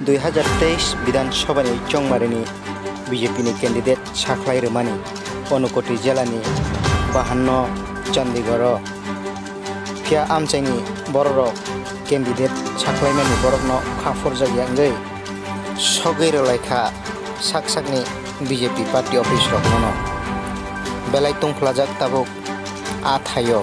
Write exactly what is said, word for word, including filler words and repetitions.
Dui hazar teis Bidhan Sabhani chongmarini B J P ni candidate sakhlai rwmani Unakoti jelani bahanno Chandigarh-o. Phiya amchaini bororok candidate sakhlaimani borokno kha phurjakya wngwi sogwi rwlaikha sak sakni B J P party office rokno. Belai tungphlajak tabuk a thaio.